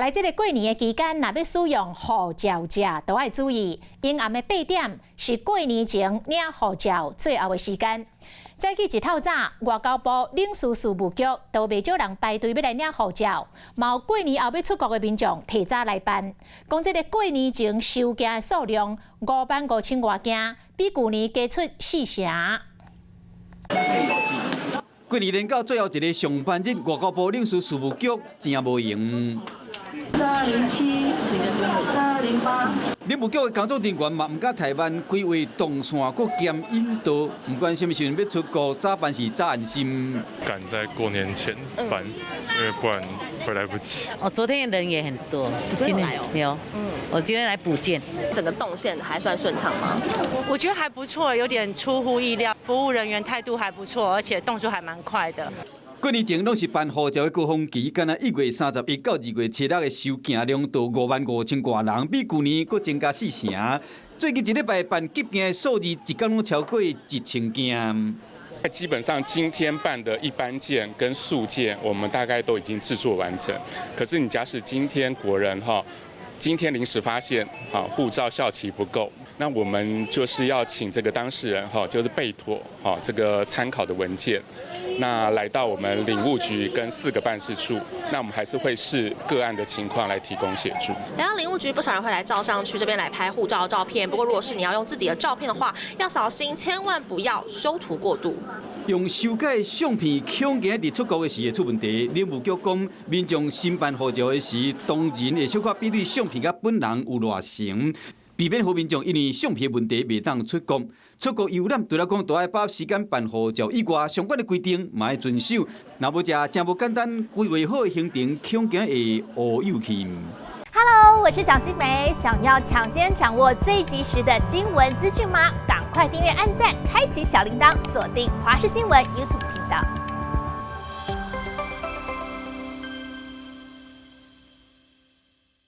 來這个過年的期間，若欲使用護照者，都愛注意，𪜶暗暝8點是過年前領護照最後的時間。早起一透早，外交部領事事務局都袂少人排隊欲來領護照，嘛有過年後欲出國的民眾提早來辦。講這个過年前收件的數量5萬5千外件，比舊年加出4成。過年連到最後一个上班日，外交部領事事務局真無閒。3207，3208。領務局的工作人員嘛毋敢怠慢，規劃動線，閣兼引導，毋管啥物時陣欲出國，早辦是早安心。趕在過年前辦，因為不然會來不及。哦，昨天人也很多，今天有，我今天來補件。整個動線還算順暢嗎？我覺得還不錯，有點出乎意料，服務人員態度還不錯，而且動作還蠻快的。過年前攏是辦護照的高峰期，敢若1月31到2月7日的收件量到5萬5千外人，比舊年閣增加4成。最近一禮拜辦急件的數字，一工攏超過1000件。基本上今天辦的一般件跟速件，我們大概都已經製作完成。可是你假使今天國人哈，今天臨時發現啊護照效期不夠，那我們就是要請這個當事人哈，就是備妥哈這個參考的文件，那來到我們領務局跟四個辦事處，那我們還是會視個案的情況來提供協助。來到領務局，不少人會來照相區這邊來拍護照照片。不過，如果是你要用自己的照片的話，要小心，千萬不要修圖過度。用修改相片，恐驚佇出國的時會出問題。領務局講，民眾申辦護照的時，當然會小可比對相片佮本人有偌像，避免予民眾因為相片問題袂當出國。出國遊覽除了講著愛把握時間辦護照以外，相關的規定嘛愛遵守。若無遮誠無簡單，規劃好的行程，恐驚會烏有去。 Hello，我是蔣新梅，想要搶先掌握最及時的新聞資訊嗎？趕快訂閱、按讚、開啟小鈴鐺，鎖定華視新聞 YouTube 頻道。